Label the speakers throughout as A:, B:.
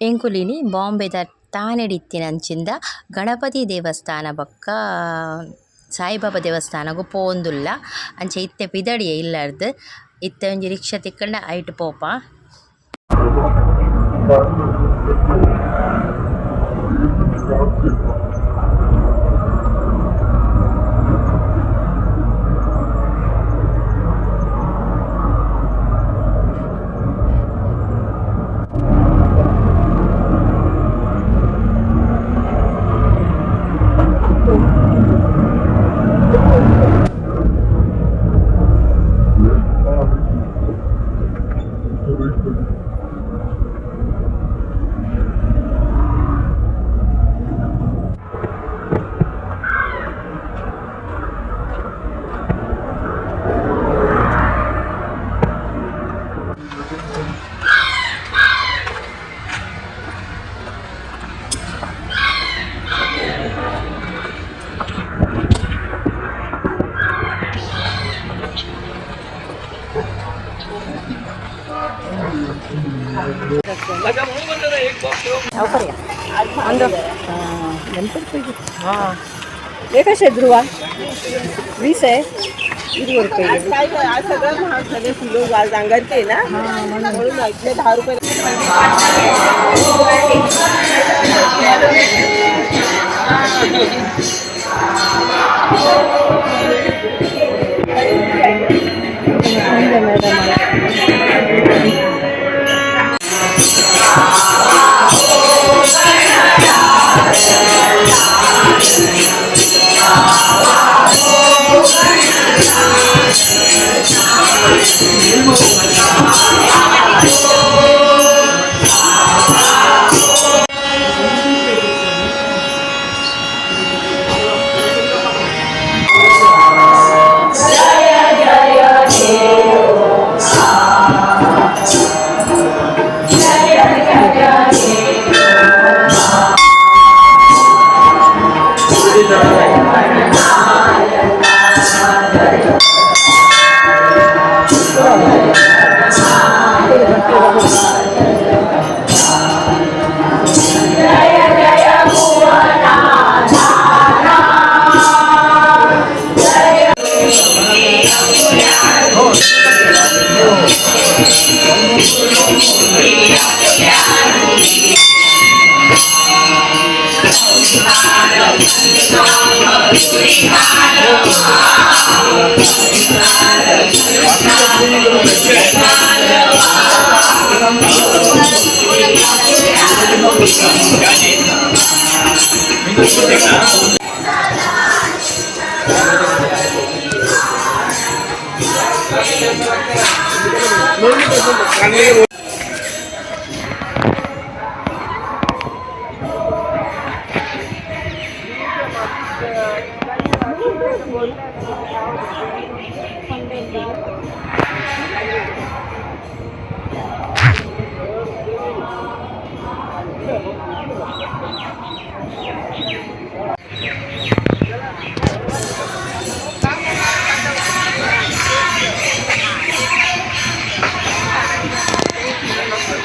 A: ಎಂಕುಲಿನಿ ಬಾಂಬೆದ ಥಾಣೆಡ್ ಇತ್ತಿನಂಚಿಂದ ಗಣಪತಿ ದೇವಸ್ಥಾನ ಬೊಕ್ಕ ಸಾಯಿಬಾಬಾ ದೇವಸ್ಥಾನಗ್ ಪೋವೊಂದುಲ್ಲ. ಅಂಚ ಇತ್ತೆ ಪಿದಡಿಯೆ ಇಲ್ಲರ್ದ್ ಇತ್ತೆ ಒಂಜಿ ರಿಕ್ಷಾ ತಿಕ್ಕುಂಡ ಐಟ್ ಪೋಪ.
B: हे कसे ध्रुवा? 20 आहे, 20 रुपये.
C: आज काय गं, आज सगळं महाग झाले, फुलं आज अंगारकी आहे ना, म्हणून इथले 10 रुपये.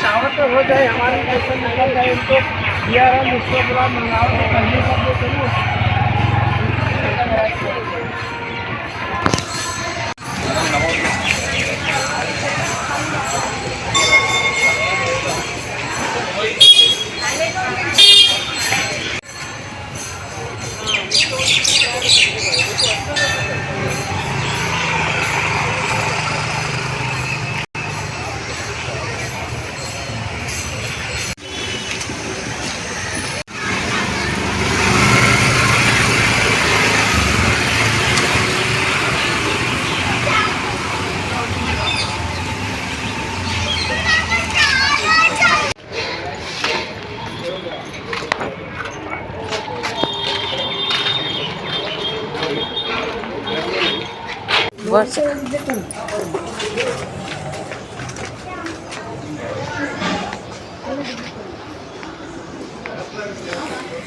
D: चावल तो हो जाए, हमारे पैसे निकल जाए, उनको बिहार उसको पूरा मंगाओ तो पहले सब वो करो।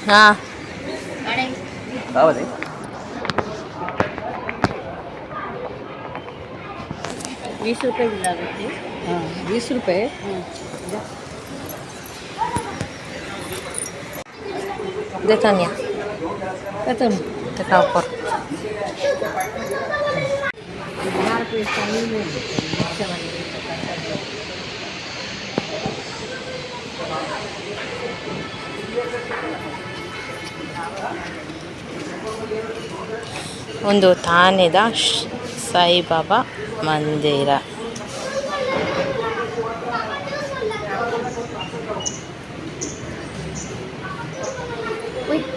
A: हां.
B: 20 रुपये लागते. हां, 20 रुपये.
A: ದೆತೋನ್ಯ.
B: ಕತನು.
A: ತಕಾವ್. ಒಂದು ಥಾಣೆದ ಸಾಯಿಬಾಬಾ ಮಂದಿರ.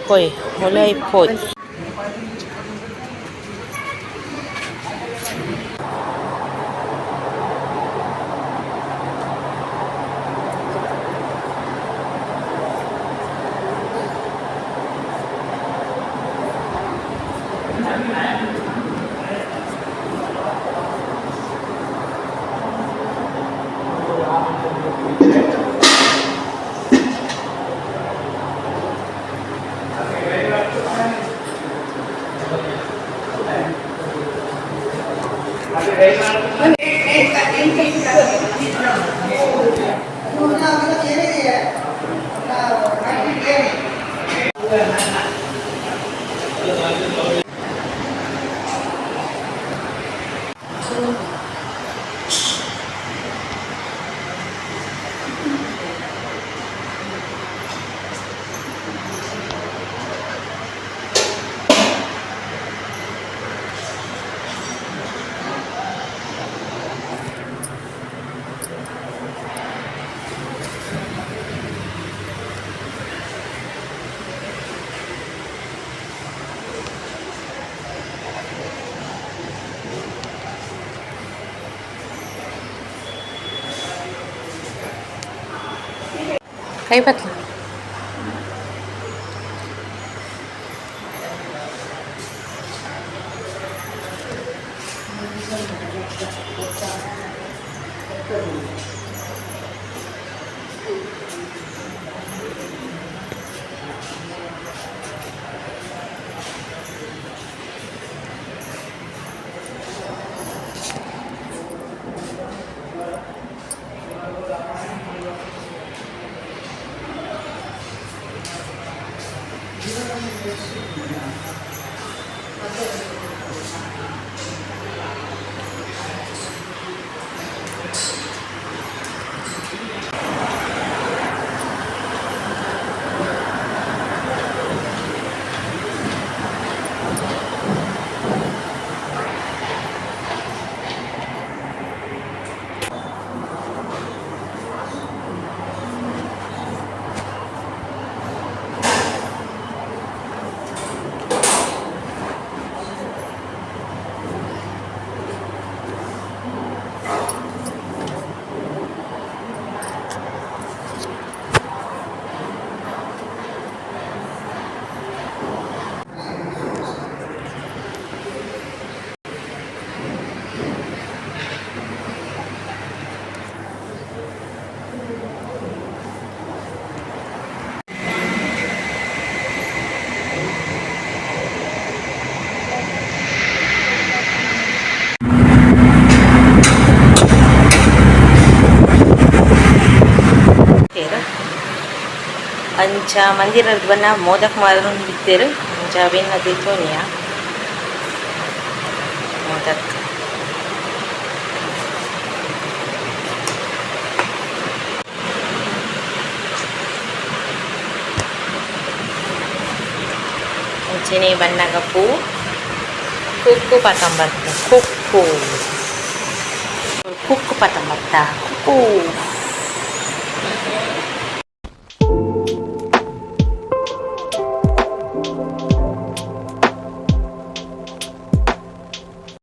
A: ಪೋಯ್ ಉಲಾಯಿ ಪೋಯ್. ಕೈ ಪತ್ಲ. ಅಂಚ ಮಂದಿರದ ಬನ್ನ ಮೋದಕ್ ಮಾರೊಂದಿತ್ತೆರ್. ಅಂಚ ಅವೆನ್ ದೆತೊನಿಯ ಮೋದಕ್. ಅಂಚನೆ ಬನ್ನಗ ಪೂ ಕುಕ್ಕು ಪತೊಂಬತ್ತ, ಕುಕ್ಕು ಕುಕ್ಕು ಪತೊಂಬತ್ತ, ಕುಕ್ಕು.